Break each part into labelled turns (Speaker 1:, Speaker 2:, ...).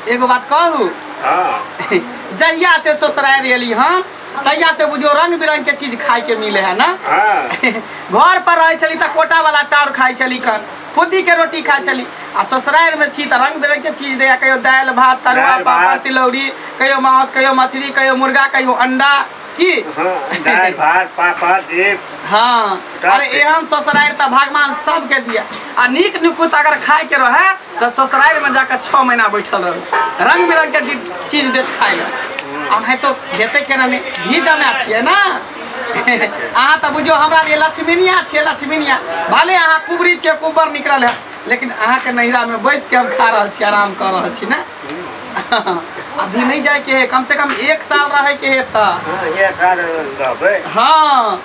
Speaker 1: एगो बात कहू?
Speaker 2: हाँ।
Speaker 1: जहिया से ससुराल एली हम तहिया से बुझियो रंग बिरंग के चीज खाए के मिले है ना।
Speaker 2: हाँ।
Speaker 1: घर पर रहे छली तऽ कोटा वाला चाउर खाइ छली, खन खुद्दी के रोटी खाइ छली, आ ससुराल में छी तऽ रंग बिरंग के चीज दैया, कहियो दालि भात तरुआ
Speaker 2: दालि,
Speaker 1: पापड़
Speaker 2: भात।
Speaker 1: तिलौरी, कहियो मांस, कहियो मछली, कहियो मुर्गा, कहियो अंडा की।
Speaker 2: हाँ, दालि भात पापड़ दीप।
Speaker 1: हाँ, अरे एहन ससुराल तऽ भगवान सबके दिया, आ नीक निकुत अगर खाए के रहे तऽ ससुराल में जाकर 6 महीना बैठल रहू, रंग बिरंग के चीज देत खाए ला। आ नहीं तो देते केना नहीं, घी जमा छियै ना। अहाँ तऽ बुझियौ हमरा लिए लक्ष्मीनिया छियै, लक्ष्मीनिया। भले अहाँ कुबरी छियै, कुबर निकलल है, लेकिन अहाँके नैहरा में बैस के हम खा रहल छी, आराम कऽ रहल छी ना। अभी नहीं जाए के है, कम से कम 1 साल रहे के है तऽ।
Speaker 2: हाँ, 1 साल रहबै।
Speaker 1: हाँ,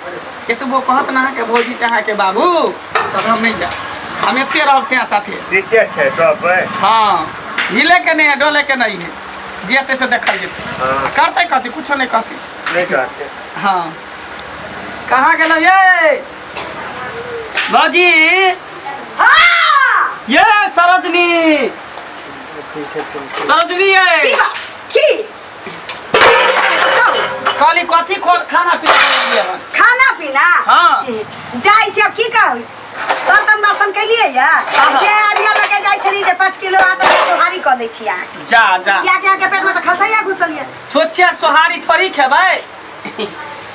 Speaker 1: केतबो कहत ना अहाँके भौजी चाहे के बाबू, तब हम नहीं जाए, हम एते रहब से साथे।
Speaker 2: ठीके छै, रहबै।
Speaker 1: हाँ, हिले के नहीं है, डोले के नहीं है, जेते से देखल जेते।
Speaker 2: हाँ।
Speaker 1: करते कथी, कुछो नहीं कहते।
Speaker 2: नहीं कहते।
Speaker 1: हाँ, कहाँ गेलौ ये भौजी?
Speaker 3: हाँ।
Speaker 1: ये सरोजनी, सरोजनी ये।
Speaker 3: की बा? की? कहू।
Speaker 1: कहली कथी खाना पीना बनेलियै हन?
Speaker 3: खाना पीना?
Speaker 1: हाँ।
Speaker 3: जाइ छी, अब की कहू? बर्तन बासन केलियै या?
Speaker 1: हाँ।
Speaker 3: जे अरिया लऽ के जाइ छली जे 5 किलो आटा के सोहारी कऽ दै छी अहाँके।
Speaker 1: जा, जा।
Speaker 3: किया कि अहाँके पेटमे तऽ खलसैया घुसल यऽ।
Speaker 1: छोछे सोहारी थोड़ी खेबै।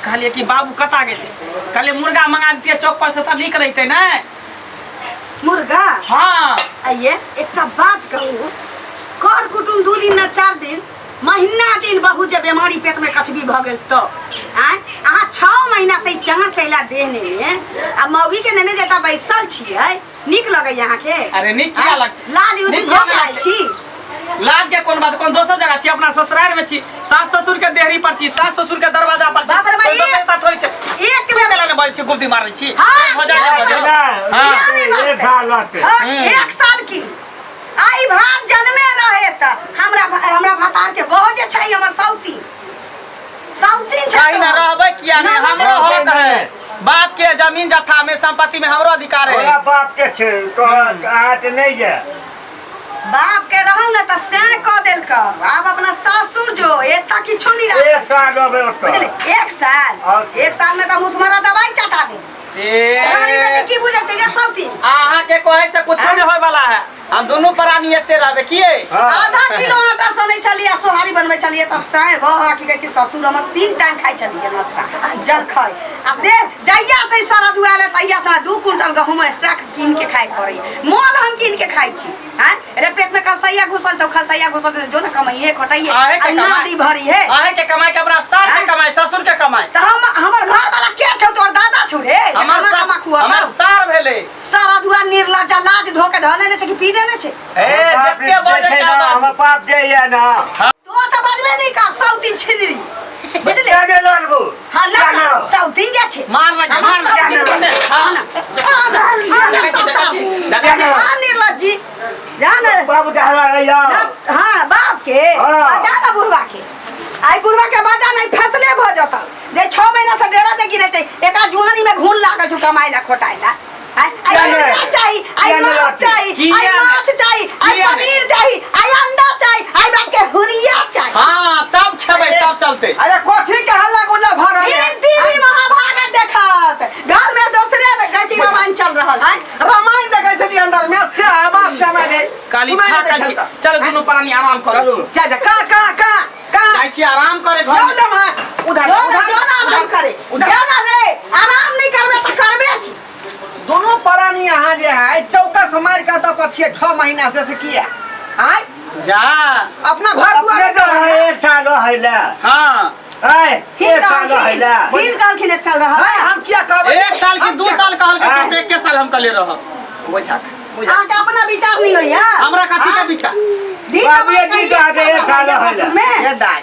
Speaker 1: कहलियै कि बाबू कतऽ गेलै? कहलियै मुर्गा मंगा दितियै चौक पर से तऽ नीक रहितै ने।
Speaker 3: मुर्गा?
Speaker 1: हाँ।
Speaker 3: आइये एकटा बात कहू, कर कुटुम 2 दिन न 4 दिन महीना दिन बहु जे बीमारी पेट में कछबी भ गेल तो आय अहाँ 6 महीना से चंगा चैला देह ने आ मौगी के नेने जेता बैसल छियै, नीक लगैया अहाँके?
Speaker 1: अरे नीक किया लगतै?
Speaker 3: लाज उज
Speaker 1: नीक
Speaker 3: भऽ
Speaker 1: किया
Speaker 3: गेल
Speaker 1: लगतै?
Speaker 3: छी।
Speaker 1: लाज के कोन बात, कोन दोसर जगह छी, अपना ससुराल में छी, सास ससुर के देहरी पर छी, सास ससुर के दरवाजा पर छी।
Speaker 3: बाप रे बाप,
Speaker 1: कोई दोसर थोड़ी छै।
Speaker 3: एक
Speaker 1: तू
Speaker 3: बेर
Speaker 1: केला ने बजै छी, गुप्ती मारै छी।
Speaker 3: हाँ,
Speaker 1: हो जा,
Speaker 3: किया
Speaker 1: हो जा।
Speaker 3: नहि
Speaker 2: ना,
Speaker 1: हाँ।
Speaker 3: किया नहि
Speaker 2: एक
Speaker 3: बजतै?
Speaker 2: साल लगतै।
Speaker 3: हाँ, 1 साल की आई भार जन्मे रहे त हमरा भतार के बहु जे छै हमर सौती, सौती छै
Speaker 1: कहीं ना
Speaker 3: तो।
Speaker 1: रहबै किया नहीं,
Speaker 3: ना, ना,
Speaker 1: हमरो
Speaker 3: ना,
Speaker 1: हक है, बाप के जमीन जथा में संपत्ति में हमरो अधिकार है।
Speaker 2: तोरा बाप के छै, तोरा अहाँ के नहीं है।
Speaker 3: बाप के रहौ ने त सैं क देलक, आब अपना सासुर जो एता किछो नहीं राखल।
Speaker 2: 1 साल रहबै ओतऽ।
Speaker 3: बुझले, 1 साल,
Speaker 2: और की?
Speaker 3: 1 साल में त मुसमरा दवाई चटा दे।
Speaker 1: ए।
Speaker 3: रानी बेटी की बुझै छै ये सौती?
Speaker 1: अहाँ के कहै से कुछो नहीं होय वाला है, हम दुनू प्राणी एते रहबै किए?
Speaker 2: हाँ।
Speaker 3: आधा किलो आटा सनै छलियै आ सोहारी बनबै छलियै त सैं भऽ की कहै छै ससुर हमर 3 टाइम खाइ छलियै नाश्ता जलखै, आ से जहिया से सरद आयल तहिया से हमरा 2 क्विंटल गहूम एक्स्ट्रा कीन के खाइ पड़ैया, मोल हम कीन के खाइ छी। आँय रे पेट में खलसैया घुसल छौ, खलसैया घुसल छौ, जो ने कमाइए खटाइए,
Speaker 1: आहे के
Speaker 3: आ
Speaker 1: कमाई।
Speaker 3: नदी भरी है।
Speaker 1: आहे के कमाई के अपना सार के
Speaker 3: आँय?
Speaker 1: कमाई, ससुर के कमाई।
Speaker 3: त हमर घर वाला के छौ, तोर दादा छौ रे? जे
Speaker 1: हमर
Speaker 3: कमा
Speaker 1: सास-
Speaker 3: कमा खुआबौ।
Speaker 1: हमर सार भेलै।
Speaker 3: सारा दुआ निर्लज्जा, लाज धो के धने ने छै कि पीने ने छै?
Speaker 1: ए,
Speaker 2: बाप
Speaker 1: जते
Speaker 2: जे
Speaker 1: बजै
Speaker 2: छै
Speaker 1: का
Speaker 2: ना,
Speaker 1: बाजू।
Speaker 2: हमर बाप जे ये ना।
Speaker 3: तो त बजबे नहीं कर, 100 दिन छिनरी। बुझले?
Speaker 2: क्या ने लड़बू?
Speaker 3: हाँ, लड़
Speaker 2: क्या ना?
Speaker 3: 100 दिन जे छै।
Speaker 1: मार लगे,
Speaker 3: हमर
Speaker 1: मार
Speaker 3: सौ
Speaker 1: लगे।
Speaker 3: दिन जे छै।
Speaker 1: हाँ।
Speaker 3: आना, आना, आना,
Speaker 1: देखै छी,
Speaker 3: सौ
Speaker 1: देखै छी,
Speaker 3: दिन।
Speaker 1: देखै छी।
Speaker 3: हाँ, निर्लज्जी। जा ने।
Speaker 2: बाबू के हला रही है।
Speaker 3: हाँ, बाप के।
Speaker 2: हाँ।
Speaker 3: बजा ना बुढ़वा के। आई बुढ़वा के बजा नहीं, फैसले भ जतौ। जे 6 महीना से डेरा जे गिरे छै, एकरा जुआनी में घून लागल छौ कमाई ला खोटाई ला। आइ
Speaker 2: किया
Speaker 3: आई
Speaker 2: नहि?
Speaker 3: मुर्गा चाही, आई
Speaker 2: किया नहि
Speaker 3: माछ
Speaker 2: रहतै?
Speaker 3: चाही,
Speaker 1: किया
Speaker 3: आई
Speaker 1: नहि?
Speaker 3: माछ चाही, आई
Speaker 1: किया नहि?
Speaker 3: पनीर चाही, आई अंडा चाही, आई बाप के हुरिया चाही।
Speaker 1: हाँ, सब खेबै, सब चलते।
Speaker 4: अरे कथी के हल्ला गुल्ला भ रहल है?
Speaker 3: ई टीवी महाभारत देखत, घर में दोसरे गची रामायण चल रहल छै।
Speaker 4: आँय, रामायण देखै छलियै अंदर में, से आवाज से हमरा जे
Speaker 1: काली
Speaker 4: सुनाइ
Speaker 1: खा
Speaker 4: नहि
Speaker 1: खाइ
Speaker 4: दै
Speaker 1: छी।
Speaker 4: छल तऽ।
Speaker 1: चलो दुनू प्राणी आराम करू।
Speaker 2: चलू।
Speaker 4: जा, जा, का, का, का, का?
Speaker 1: जाइ छी आराम करे घर
Speaker 4: जाओ
Speaker 1: में।
Speaker 4: जा वहाँ। उधर,
Speaker 3: जो ना,
Speaker 4: उधर,
Speaker 3: जो ना आराम
Speaker 4: उधर,
Speaker 3: करे।
Speaker 4: उधर।
Speaker 3: जो ना रे, आराम नहीं करबे तऽ करबे की?
Speaker 4: दोनों प्राणी यहाँ जे है चौकस मार के तऽ पछिए 6 महीना से किया? आँय?
Speaker 1: जा।
Speaker 4: अपना घर दुआर
Speaker 2: अपने तो है, 1 साल रहै ला।
Speaker 1: हाँ।
Speaker 2: आँय,
Speaker 3: हिन
Speaker 2: 1 साल रहै ला।
Speaker 3: कहलखिन, हिन कहलखिन 1 साल रहल।
Speaker 4: आँय, हम किया कहबै?
Speaker 1: 1 साल की
Speaker 4: हम
Speaker 1: 2
Speaker 4: किया
Speaker 1: साल कहलकै
Speaker 2: आँय।
Speaker 1: तऽ 1 साल हम कहले रहब।
Speaker 4: बुझा, बुझा।
Speaker 3: अहाँके अपना विचार नहीं होइया?
Speaker 1: हमरा कथी के
Speaker 3: हाँ?
Speaker 1: विचार?
Speaker 3: दिन
Speaker 2: बाबूए
Speaker 3: हमार
Speaker 2: जी
Speaker 3: कहिया
Speaker 2: कहके 1 साल
Speaker 3: रहल
Speaker 2: रहै ला।
Speaker 3: ससुर में?
Speaker 4: ए दाइ,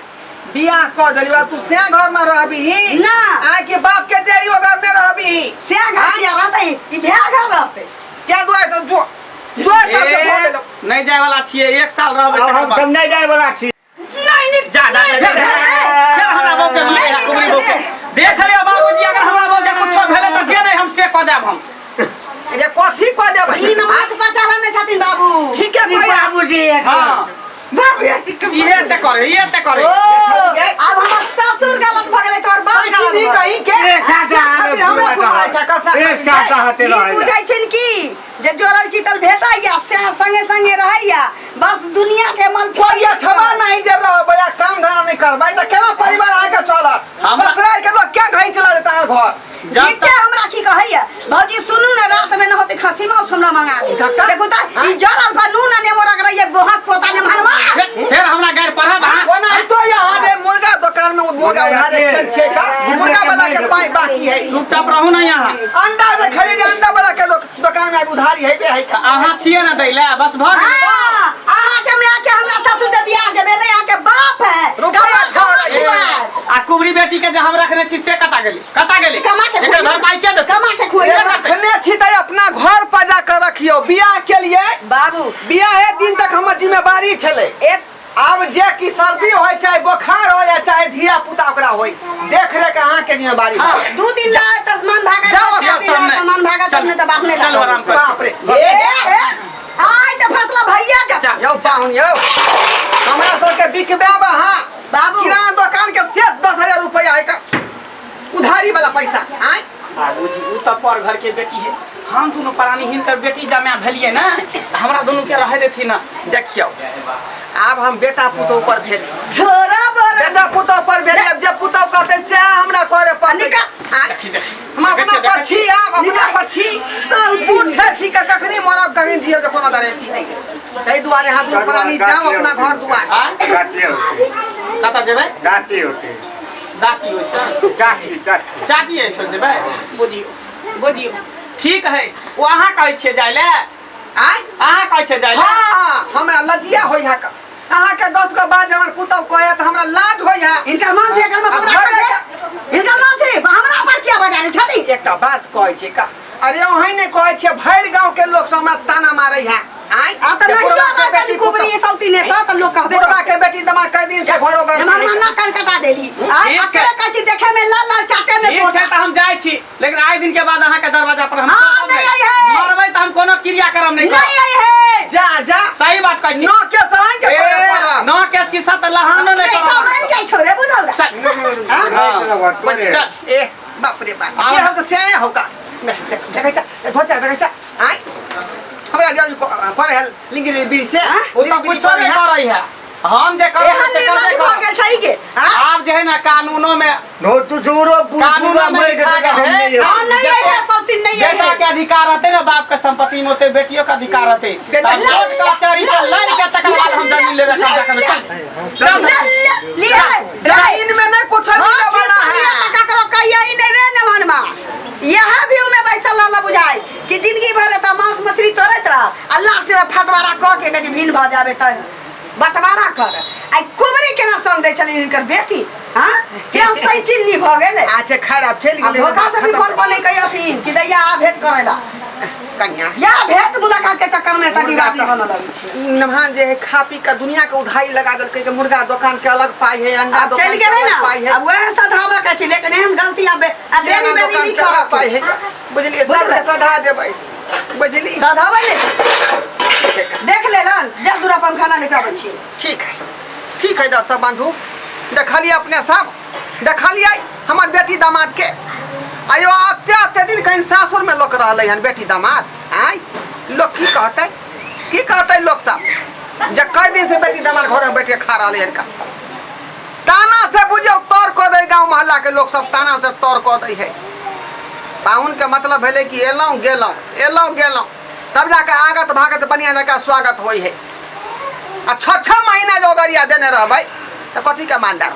Speaker 4: बियाह कऽ देलियौ, तू से घर में रहबीही?
Speaker 3: ना।
Speaker 4: आय के बाप के देरी ओ घर में रहबीही?
Speaker 3: से घर किया रहतै? ई भए घर रहतै।
Speaker 4: क्या दुआर तो जो, जो एतऽ से भऽ गेलौ।
Speaker 1: नहीं जाय वाला छियै, 1 साल रहबै
Speaker 2: आब
Speaker 1: तकर
Speaker 2: हम
Speaker 1: बाद।
Speaker 2: सब नहीं जाय वाला छी।
Speaker 3: नहीं, नहीं,
Speaker 1: जा, जा, जा, जा, जा। फिर हमरा बहू के मारे
Speaker 3: नहीं,
Speaker 1: कुबरी
Speaker 3: नहीं,
Speaker 1: बहू के। देख लियौ बाबूजी, अगर हमरा बहू के कुछो भेलै तऽ जे नहीं हम से कऽ देब हम।
Speaker 4: जे कथी कह देबै
Speaker 3: ई माथ पर चढ़ने छथिन बाबू।
Speaker 4: ठीके कहै
Speaker 2: बाबूजी।
Speaker 1: हाँ।
Speaker 2: बाबू अथी के
Speaker 1: इहे ते करे, इहे ते करे।
Speaker 3: ओ आब हमर ससुर गलत भ गेलै तोहर बाप गलत
Speaker 4: सैकिनी
Speaker 3: भऽ गेलै।
Speaker 4: कहीं के
Speaker 2: एक साथ
Speaker 4: खातिर हमरा घुमाय छै कसा
Speaker 2: एक साथ हटे
Speaker 3: ई
Speaker 2: रहै
Speaker 3: बुझै छिन की जे जोड़ल चीतल भेटैया से संगे संगे रहैया, बस दुनिया के मल
Speaker 4: कोई अथवा नहीं जे रहबै आ काम धंधा नहीं करबै त केना परिवार अहाँके चलत? ससुराल के लोग क्या घई चला देता है घर?
Speaker 1: जब
Speaker 3: झूठे हमरा की कहैया भौजी सुनू ने, रात में न होते खसी मांस हमरा मंगा दी।
Speaker 4: झटका?
Speaker 3: देखू त ई जरल पर नून आ नेबो रख रहिए बहुत पोता ने भनवा।
Speaker 1: फिर हमरा गैर पढ़ब हाँ?
Speaker 4: ओना तो यहाँ जे मुर्गा दुकान में मुर्गा उठा दे छियै का मुर्गा वाला के पाई बाकी है।
Speaker 1: चुपचाप रहू ना यहाँ।
Speaker 4: अंडा जे खरीदे अंडा वाला के दुकान में उधारी है बे है का।
Speaker 1: अहाँ छियै ना दै ले बस भऽ गेलै।
Speaker 3: हां अहाँ के माय के हमरा ससुर से बियाह जे भेलै अहाँ के बाप है
Speaker 4: रुपया
Speaker 3: कमा
Speaker 4: छोड़
Speaker 3: कमा
Speaker 4: ए।
Speaker 3: खुआएत।
Speaker 1: आ कुबरी बेटी के जे हम रखने छी से कता गेली? कता गेली?
Speaker 3: कमा के
Speaker 1: एकर
Speaker 3: खुआइए।
Speaker 1: भरपाई के देतै?
Speaker 3: कमा के खुआइए।
Speaker 4: रखने छी त अपना घर पर जाकर रखियो। बियाह के लिए
Speaker 3: बाबू
Speaker 4: बियाहे दिन तक हमर जिम्मेवारी छलै।
Speaker 3: एक
Speaker 4: आब जे कि सर्दी होय चाहे बुखार होय या चाहे धिया पुता ओकरा होय देख रेख अहाँ के जिम्मेवारी।
Speaker 3: हाँ, 2 दिन ला तस्मान भागा,
Speaker 4: जाओ,
Speaker 3: चार दिन ला तस्मान भागा,
Speaker 1: चल,
Speaker 3: तब ने त बाप ने
Speaker 1: चल आराम कर।
Speaker 4: बाप रे।
Speaker 3: ए, ए, आइ त फसला भैया जा।
Speaker 1: चल।
Speaker 4: यौ पाहुन यौ हमरा सबके बिकबेब अहाँ
Speaker 3: बाबू।
Speaker 4: किराना दुकान के से 10,000 रुपया है का उधारी वाला पैसा आय।
Speaker 1: बाबूजी उ त पर घर के बेटी है, हम दोनों प्राणी हिनकर बेटी जमा भेलिए ना, हमरा दोनों के रहे देथिन ना।
Speaker 4: देखियौ आब हम बेटा पुतोह पर भेली,
Speaker 3: छोरा बोरा
Speaker 4: बेटा पुतोह पर भेली, अब जे पुतोह करते से हमरा करे पड़तै।
Speaker 3: निकाल।
Speaker 4: आय।
Speaker 1: देखी देखी
Speaker 4: हम अपना पर छी, आब अपना पर छी,
Speaker 3: सब
Speaker 4: बूढ़े छी के कखनी मरब कखनी जियब जे कोनो गारंटी नहीं है। ताहि दुआरे अहाँ दुनू प्राणी जाउ अपना घर दुआर।
Speaker 1: आय?
Speaker 2: दाँती होते।
Speaker 1: कतऽ जेबै?
Speaker 2: दाँती होते।
Speaker 1: दाँती होइ छै?
Speaker 2: चाची चाची
Speaker 1: चाची ऐसे देबै? बुझियौ बुझियौ ठीक है। ओ अहाँ कहै छियै जाइ लए?
Speaker 4: आय?
Speaker 1: अहाँ कहै छियै जाइ लए?
Speaker 4: हाँ हमरा लजिया होइ है अहाँ के 10 गो बात हमर पुतोह कहै त हमरा लाज होइ है।
Speaker 3: हिनकर मन छै एकर मतलब
Speaker 4: आ
Speaker 3: राखल
Speaker 4: घरे
Speaker 3: छै। हिनकर मन छै हमरा पर किया बजारे छथि?
Speaker 4: एकटा बात कहै छै का अरे ओहि नहि कहै छियै भरि गांव के लोग सब हमरा ताना मारै है। आय
Speaker 3: आ त
Speaker 4: जे
Speaker 3: नहीं
Speaker 4: बुढ़वा के
Speaker 3: रहतनि
Speaker 4: बेटी
Speaker 3: कुबरी
Speaker 4: पुतोह-
Speaker 3: सौती ने त लोग कहबे
Speaker 4: बुढ़वा के बेटी दमा कई दिन से घरो घर
Speaker 3: हमर मन्ना कान कटा देली। आय
Speaker 1: ठीक छै।
Speaker 3: अकरे कहै छी देखे में लाल लाल चाटे में
Speaker 1: ठीक छै
Speaker 3: पोटा।
Speaker 1: त हम जाइ छी, लेकिन आइ दिन के बाद अहाँ के दरवाजा पर हम
Speaker 3: हाँ,
Speaker 1: चलब
Speaker 3: नहीं आई है।
Speaker 1: मरबै त हम कोनो क्रियाक्रम नहीं करब।
Speaker 3: नहीं आई है।
Speaker 4: जा जा
Speaker 1: सही बात कहै छी।
Speaker 4: नौ के सहन के
Speaker 1: ए,
Speaker 4: करे पड़त।
Speaker 1: नौ केस की साथ लहानो नहीं
Speaker 3: तो
Speaker 1: करब।
Speaker 3: मान जाइ छौ रे बुढ़ौरा।
Speaker 1: चल
Speaker 2: हाँ
Speaker 1: चल।
Speaker 4: ए बाप रे बाप
Speaker 1: आओ।
Speaker 4: ये हम से से हो का देखै छ घर जा देखै छ आय हमरा जल्दी करे है लिंगी बीड़ी से
Speaker 1: ओ त कुछो नहीं करै है, हम जे करबै
Speaker 3: एहन
Speaker 1: से
Speaker 3: निर्लज
Speaker 1: करबे
Speaker 3: भऽ
Speaker 1: करब।
Speaker 3: गेल छै के हाँ?
Speaker 1: आब जे है ना कानूनो में
Speaker 2: नो तू जोरो
Speaker 1: कानूनो में लिखा गेल है।
Speaker 3: हाँ, नहीं आई है सौतीन नहीं आई
Speaker 1: बेटा
Speaker 3: है।
Speaker 1: के अधिकार रहते ना बाप के संपत्ति में ओते बेटियों के अधिकार रहते।
Speaker 4: बेटा-
Speaker 1: तब कोर्ट कचहरी से लड़ के तकर बाद हम जमीन लेबे कब्जा करबै। चल चल
Speaker 3: ले ले लिया
Speaker 4: जमीन में नहीं कुछ मिले वाला है।
Speaker 3: ककरो कहिया ही नहीं रे नमनमा। यहाँ भी उमे बैसल रहल बुझाय कि जिंदगी भर त मांस मछली तोड़ैत रह आ लास्ट में फटवारा क के कहीं भिन्न भ जाबे त बंटवारा कर। आई कुबरी केना संग दै छली हिनकर बेटी? हाँ केना सही चिन्नी भ गेलै?
Speaker 4: अच्छा खैर अब चलि
Speaker 3: आ
Speaker 4: गेलै।
Speaker 3: धोखा से भी फोन पर नहीं कहियथिन कि दैया आ भेंट करेला,
Speaker 4: कन्या
Speaker 3: या भेंट मुलाकात के चक्कर में तनी
Speaker 4: मुर्गा
Speaker 3: बाती
Speaker 4: त-
Speaker 3: बनऽ लगै छै।
Speaker 4: नमहान जे है खा पी के दुनिया के उधारी लगा देलकै के मुर्गा दुकान के अलग पाई है, अंडा
Speaker 3: अब
Speaker 4: दुकान
Speaker 3: चलि
Speaker 4: के
Speaker 3: गेलै
Speaker 4: अलग
Speaker 3: ना,
Speaker 4: पाई है,
Speaker 3: अब वएह सधाबऽ के छै, लेकिन एहन गलती आब आ बेरी
Speaker 4: किराना
Speaker 3: बेरी
Speaker 4: दुकान
Speaker 3: नहि
Speaker 4: के अलग
Speaker 3: करऽ
Speaker 4: पाई
Speaker 3: के
Speaker 4: है। बुझलियै
Speaker 3: बुझलियै?
Speaker 4: सबके सधा देबै बुझली।
Speaker 3: सधाबै ने देख लेलन जा दूरा पर हम खाना लेके आबै छी।
Speaker 4: ठीक है ठीक है दर्शक बंधु, देखलिए अपने सब देखलिए हमर बेटी दामाद के आयो अते अते दिन कहीं सासुर में लोग रहलै हन बेटी दामाद। आय लोग की कहतै की कहतै लोग सब जे कई दिन से बेटी दामाद घर में बैठ के खा रहलै हन का ताना से बुझियौ तर कऽ दै गाँव मोहल्ला के लोग सब ताना से तर कऽ दै है। पाहुन के मतलब भेलै कि एलहुँ गेलहुँ एलहुँ गेलहुँ तब जाके आगत भागत बढ़िया जकाँ स्वागत होइ है। आ 6 6 महीना जो गरिया देने रहबै तऽ कथी के मानदार?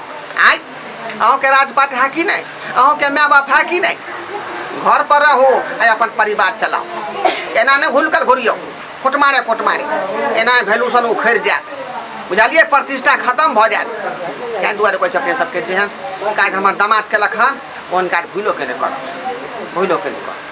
Speaker 4: आय अहूँके राजपाट है कि नहीं? अहूँके माय बाप है कि नहीं? घर पर रहू आ अपन परिवार चलाउ, एना नहि हुलकल घुरियौ कोटमारे कोटमारे, एना वैल्यूशन उखड़ि जायत बुझलियै, प्रतिष्ठा खत्म भऽ जायत। ताहि दुआरे कहै छी अपने सबके जेहन काज हमर दामाद केलक हन ओहन काज भूलो के नहि करब, भूलो के नहि करब।